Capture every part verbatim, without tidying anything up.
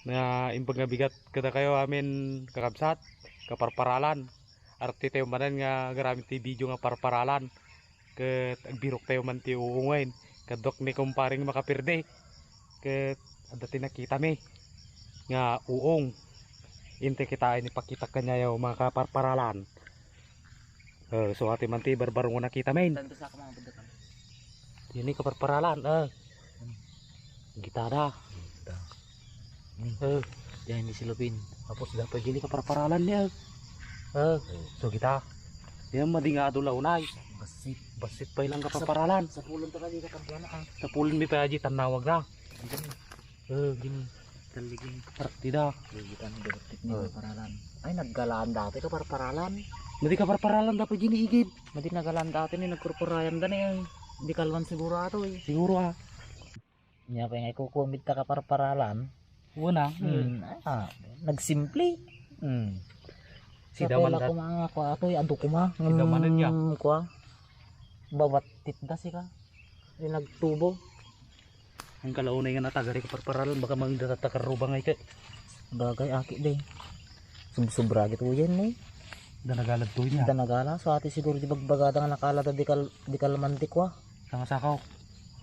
Nga imbag nga bigat kadakayo amin, kakabsat, kaparparalan. Arti tayo manen nga agraman ti video nga parparalan. Ket agbirok tayo man ti uungen. Kaduak ni kumparing makapirdi. Ket adda ti nakitami nga uong. Intay kitaen, ipakitak kaniayo, mga kaparparalan. Eh, so ati man ti barbarong nga nakita, men. Tanto sa kamang pagdatan. Ini kaparparalan, eh. Gitada. Gita. Hmm. Eh. Diyan ni silupin. Tapos dapat gini kaparparalan niya. Eh. So kita. Yan madi nga adulaw na, eh. Basit. Basit pa ilang kaparparalan. Sa pulon to kadi kaparparalan, ah. Sa pulon mi pa aji tanawag na. Eh, gini. Taligin. Partida. Ligitan ni Bertit ni Oh. Parparalan. Ay, naggalaan dati ka Parparalan. Madi ka Parparalan dapat gini igid. Madi naggalaan dati ni nagkurkurayan da ni ang di kalwan siguro ato eh. Siguro ah. Nya pa nga ikukumit ta ka Parparalan. Una. Hmm. Ah, nagsimple. Hmm. Si Sa daman pela dat- kuma nga kwa ato, eh, adu kuma. Si damanan niya. Hmm, kwa. Babat titda sika. Di nagtubo. Ang kalaunay nga natagari ka Parparalan, baka mangdatatakar rubang ay ka. Bagay, aki, day. Sub-, sobra git uyan, eh. Da nagalad to niya. Da nagala, so ati siguro di bagbagada nga nakala da di kal-, di kalmantik, wa. Sanga sakaw.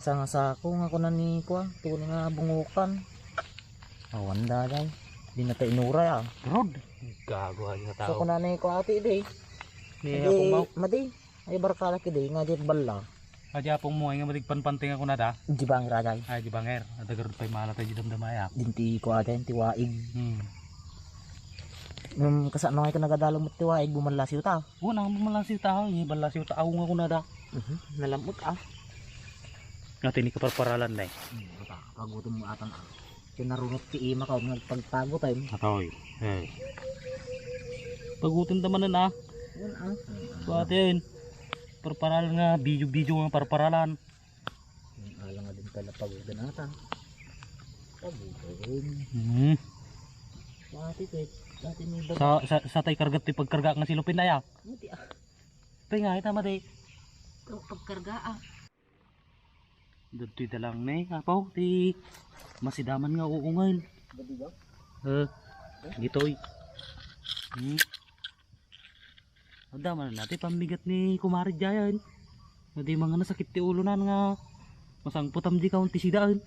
Sanga sako nga kunan ni, kwa, tuni nga bungukan. Awan da, day. Di na ta inura, ah. Rod. Gago, ay nga So, tao. Kunan ni, kwa, ati, day. Ni Adi, Apong Mau. Madi. Ay, barkada kidi, nga di balla. Adi apong mo, ay nga matigpanpanting ako na da. Di banger, aday. Ay, di banger. Adagar pa'y mala tayo di damdamaya. Dinti ko, aday, ti waig. Hmm. Nung kasano nga ito nagadalong mo ti waig, bumalasiw ta. Oo, nang bumalasiw ta, ay, balasiw ta, awong ako na da. Mhm, nalamot, ah. Nga tini kaparparalan na eh. Hmm, ito, pagutom mo atang, ah. Kinarunot ti ima ka, nga pagtago tayo. Atoy. Eh. Pagutom ta manen, ah. Yan, ah. Kuha tayo yun. Parparalan nga, video-video nga parparalan. Yung alang nga din pala pagutom ata. Pagutom. Hmm. Pati, pwede. Pati may baga. Sa, sa, sa tayo kargat ti pagkarga nga silupin na ya. Hindi, ah. Tayo nga, ita mati. Ito, pagkarga, ah. Dagtoy da lang ni, apo, ti masidaman nga uungan. Gadi ba? Eh, gitoy. Hmm. Adda man na ti pammigat ni Kumare Jayan. Madi mga nasakit ti ulo nan nga masangputam di kaon ti sidaan.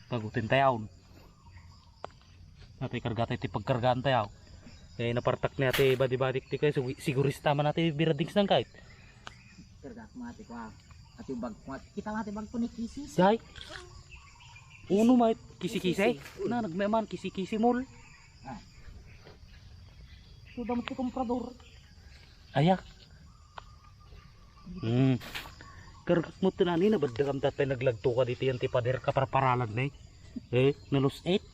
Pagutin tayaon. Natay karga tayo ti pagkargaan tayo. Kaya napartak ni ate badi-badik ti kay, sig-, sigurista man ate birading sang kahit. Karga ko mati ko, ah. Ati bag ko, ati. Kita mati bag ko ni Kisi. Jay? Uno may kisi-kisi. Kisi-kisi. Na, nagmeman kisi-kisi mall. Ah. Suda mo ti komprador. Ayak. Hmm. Kargak mo tinani, nabadda kam tatay naglagto ka dito yan ti pader kaparparalan ni. Eh, nalus-it.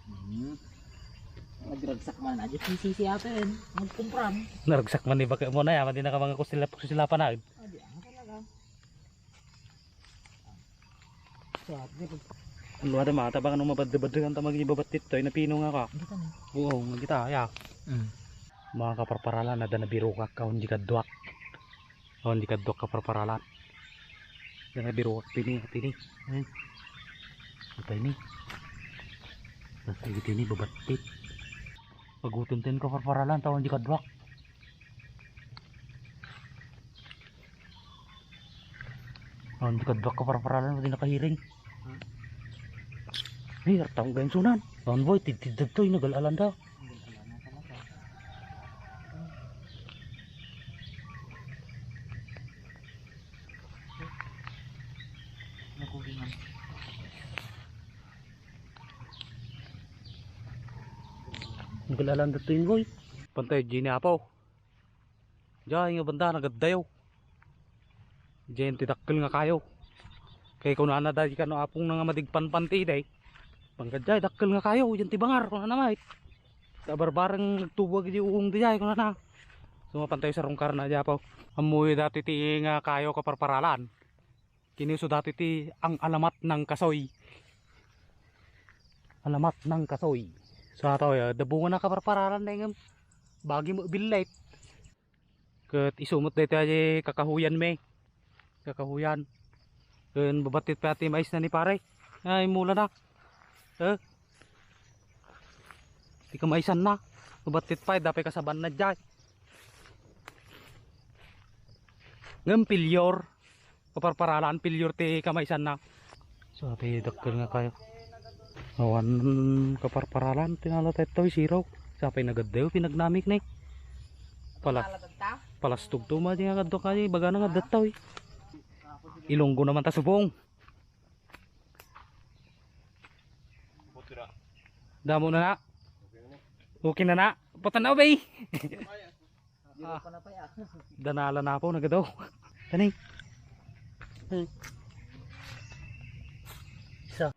Hmm. Nagragsak man, adi P C C atin. Magkumpran. Naragsak man ni baka mo na yan, hindi na ka mga kusilap-kusilapan na. Adi, ang talaga. Sa, di ba? Ano ada mata baka nung mabadde-badde kan tamag ibabat dito, ay napino nga ka. Hindi ka na. Oo, nga kita, ya. Mm. Mga kaparparalan, ada na birukak ka, hindi ka duak. Oh, hindi ka duak kaparparalan. Ada na birukak, tini, tini. Ay. Apa ini? Tapos ini, babatit. Pagutin-tin kaparparalan, tao hindi ka duak. Oh, hindi ka duak kaparparalan, hindi nakahiring. Ay, artang gansunan. Ang boy, tidtid dagtoy, nagalaan da. Nagalaan dagtoy, boy. Pantay, Gini, apo. Diay nga banda, nagaddayo. Diay ti dakkel nga kayo. Kay kunana da, di kano apong na nga madigpanpanti, day. Bangga diay, dakkel nga kayo, diyan ti bangar, kunana, mait. Sa barbarang nagtubo iti uong diay, kunana. Sumapantayo sa rungkar na diay, apo. Ammoyo dati ti nga kayo kaparparalan. Kiniso dati ti ang alamat ng kasoy. Alamat ng kasoy. So, ato, ya, dabungan na kaparparalan na yung bagi mo billet. Ket isumot dayta di kakahuyan mi. Kakahuyan. Ken babattit pay ti maisna ni pare. Ay, mula na. Eh? Ti kamaisanna. Babattit pay, dapay kasabanna diay. Ngem pilyor. Kaparparalan, pilyor ti kamaisanna. Sa ti dakkel nga kayo. Awan kaparparalan, tinala tayo to, siro. Sa pay nagaddayo, pinagnamik ni. Pala, palastog to, madi nga kadto kay, baga na nga dattaw, eh. Ilonggo naman ta subong. Damo na na. Okay na na. Patanaw, bay. Ah. Danala na po, nagadaw. Kani? Hmm. Isa.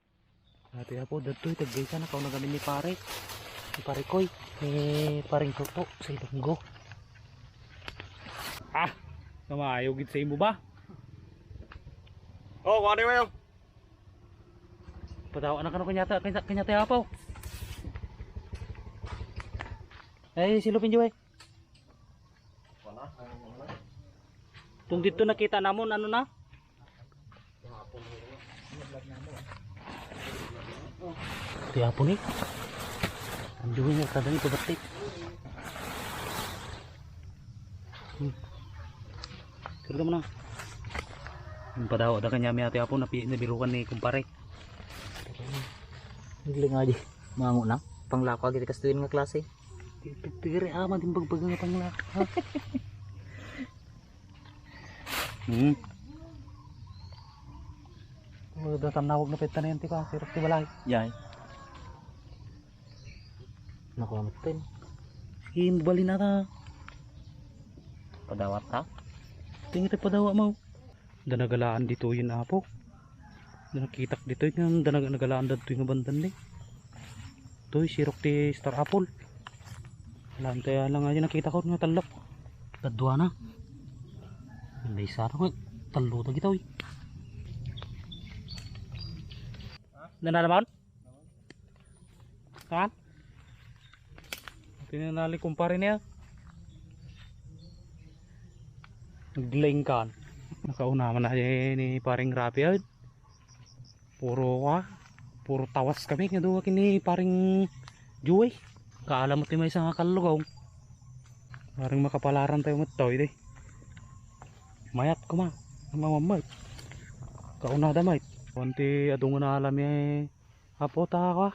Ate apo, dagtoy, taggaysa, nakauna kami ni pare. Ni pare Koy. Ni paring Toto, sa Ilonggo. Ah, kamayo gid sa imo ba? Oh, kuha na yung. Patawa na kano kanyata, kanyata, kanyata apo. Ay, silupin, Joy. Kung dito nakita namon, ano na? Ti apo ni. Ang duwi nga kada ni pabati. Hmm. Pero mo na. Ang padawa da kanya mi ati apo, napi-, nabirukan ni kumpare. Hindi nga di. Mango na. Panglako agi kastuin nga klase. Pigpigiri aman din bagbaga nga panglako. Hmm. Oh, da tan nawag na petta na yan, ti ka, sirok ti balay. Yay. Naku, amat pen. Sige, bali na ta. Padawat ta? Tingin ta padawa mo. Da nagalaan ditoy nga apo. Da nakitak ditoy nga da nag-, nagalaan ditoy nga bandan ni. Toy, sirok ti star apple. Alam tayo lang nga nakita ko nga tallok. Kadwa na. Hindi sa ako. Tallo ta gitoy. Nanalaman? Kan? Tinanali kumpare niya. Naglingkan. Nakauna man na ni paring Rapi, ay. Puro, ah, puro tawas kami nga duwa kini paring Joey. Kaalam mo ti maysa nga kallugaw. Paring makapalaran tayo met toy, di. Mayat kuma. Mamamay. Kauna da, mait. Kunti adungan na alam, eh. Apo ta ka.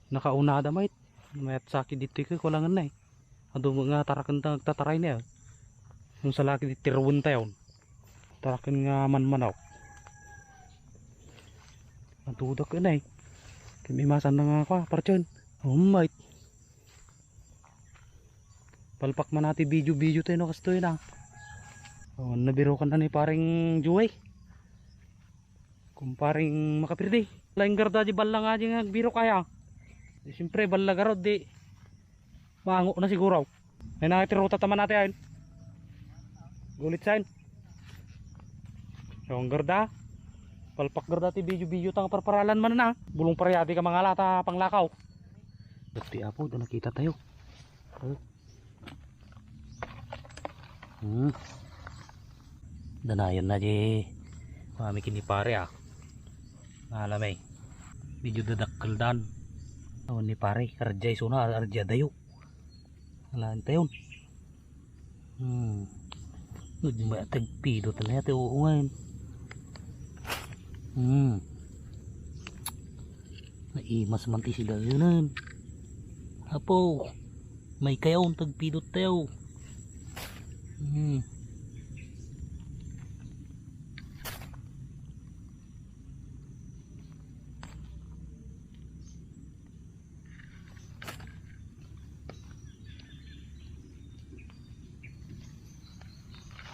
Nakauna da, mait. Mayat sakit dito ko kulangan na, eh. Adu nga taraken ta nagtataray niya. Yung salaki di tiruwen tayon. Taraken nga manmanok. Natudak na, eh. Kami masan na nga ka, parchen. Oh, mait. Palpak man ati video-video tayo, no, kastoy na. Oh, nabirukan na ni paring Joey. Kumparing makapirdi. Laing garda di balla nga di nga biro kaya. Di, siyempre, balla garod di. Mango na siguro. Ay na ti ruta taman natin. Gulit sign. Yung garda. Palpak garda ti video-video tang parparalan man na. Bulong parya di ka mangalata panglakaw. Dati apo, da nakita tayo. Oh. Hmm. Danayon na di. Mami kini pare, ah. Alam, eh. Medyo dadakkel dan. Awan ni pare, arjay suna, arjay dayo. Alam tayon. Hmm. Nagmatagpido talaga ti uungan. Hmm. Naimas man ti sila yun. Apo, may kayaw, tagpidot tayo. Hmm.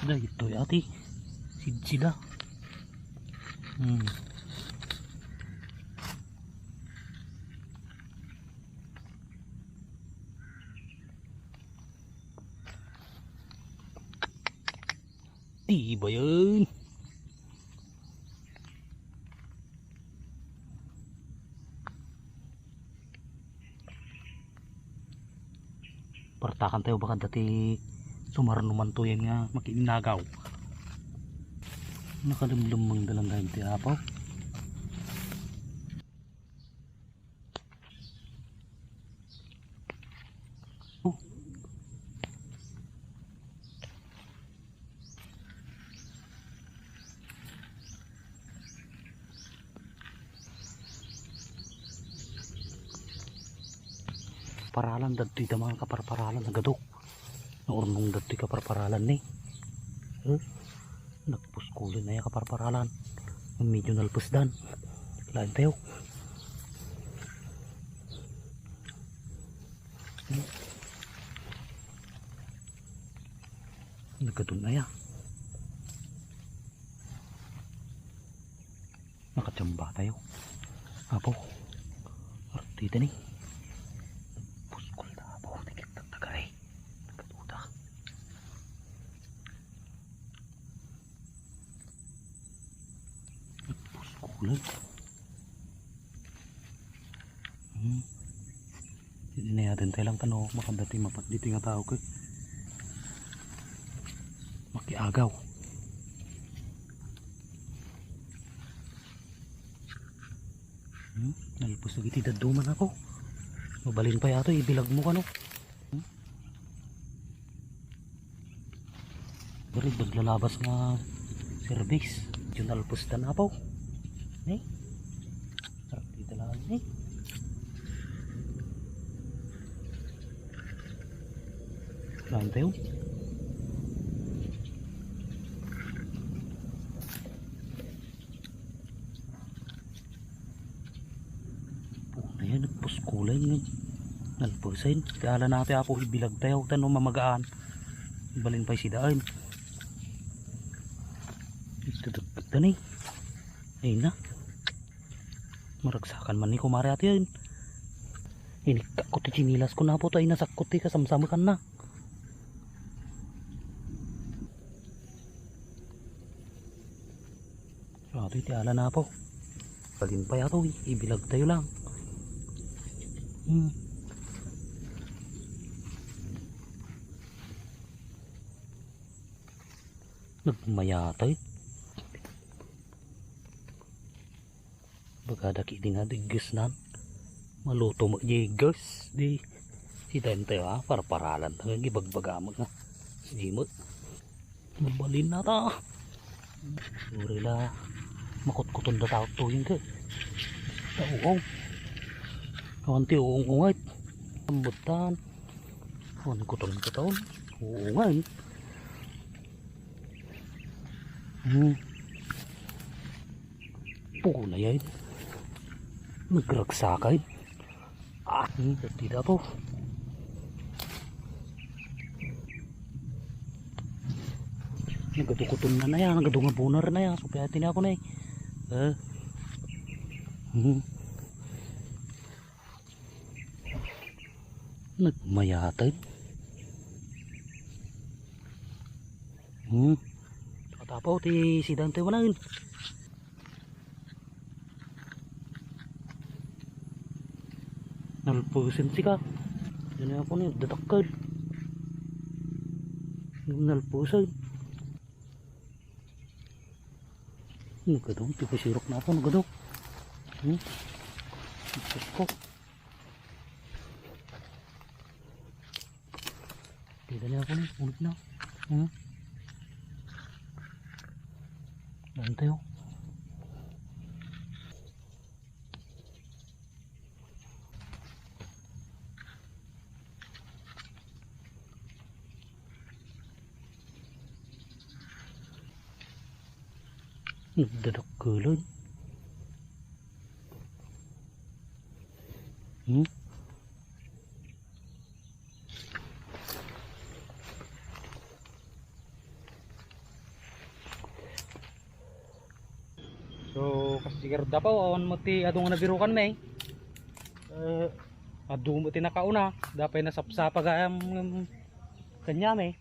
Dagitoy ati. Sidsila. Hmm. Di ba yun? Partakan tayo baka dati sumarno man to yan nga makiinagaw. Nakalemlemmeng da lang dagiti apaw. Paralan dadtoy da mga kaparparalan, nagadok. Naurnong dadtoy kaparparalan ni. Eh, nagpuskulen aya kaparparalan. Medyo nalpusdan. Lain tayo. Nagkadun aya. Nakachamba tayo. Apo. Arti tani. Puskol ta, apo. Tikit ta tagay. Nagkaduda. Puskulan. Hmm. Di na yata tayo lang kano makadati mapat dito nga tao ko. Makiagaw. Hmm? Nalpus lagi ti dadduma nako. Mabalin pa yata, ibilag mo kano. Hmm? Bari, naglalabas nga cervix. Diyon alpus tan apaw. Ni? Sarap dito lang ni. Lang tayo. Ayan, nagpuskulan yun. Nalpusin. Ti ala na ti apo, ibilag tayo. Tano mamagaan. Balin pa'y sidain. Ito dagdag na eh. Ayun na. Maragsakan man ni kumare ati yun. Inikka ko ti chinilas ko na po. Tayo nasakot ti kasamsamukan na. Atoy ti ala na po. Balin pa yato, ibilag tayo lang. Hmm. Nagmayatay. Baga daki di nga diggesnan. Maluto mo di gas. Di. Si Dante, ah, parparalan. Ang gibagbaga mo nga. Sige mo. Mabalin na ta. Sorry la. Makutkuton da tao to yun ka. Tao. Kawan ti uong-ungay. Tambutan. Kawan kuton ka taon. Uungan. Hmm. Puko na yan. Nagragsakay. Ah, hmm, dati na po. Nagadukuton na na yan, nagadungabunar na yan. So, kaya tini ako na eh. Eh. Hmm. Nagmayatay. Hmm. Katapaw ti sidan tayo manan. Nalpusin sika. Yan ako ni, datakkel. Nalpusin. Nagado, ti pasirok na ako, nagado. Hmm? Sus ko. Kita niya ako ni, ulit na. Hmm? Dante, oh. Nagdadakkelan. Hmm? So, kas-, siguro dapaw, awan mo ti adu nga nabirukan, may. Eh, adu mo ti nakauna, dapay nasapsapa gayam, um, kanya, may.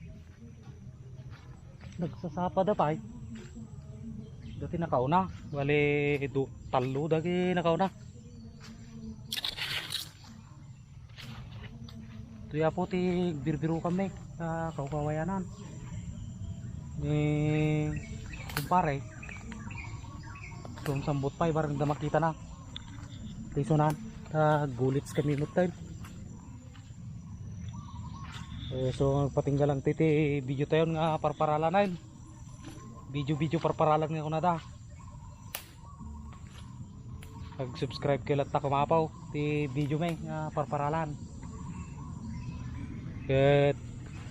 Nagsasapa da pay. Dati nakauna, bali, du-, tallo dagi nakauna. Tuya po ti birbiro kami sa kaukawayanan ni kumpare. Sumsambot pay, barang da makitana. Ti isunan, ta gulits kami met tayo. Eh, so, patingga lang ti, ti video tayo nga parparalan ay. Video, video parparalan nga kunada. Pag-subscribe kayo latta kumapaw ti video mi nga parparalan. Ket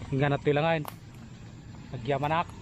ingganat ti langayen. Nagyamanak.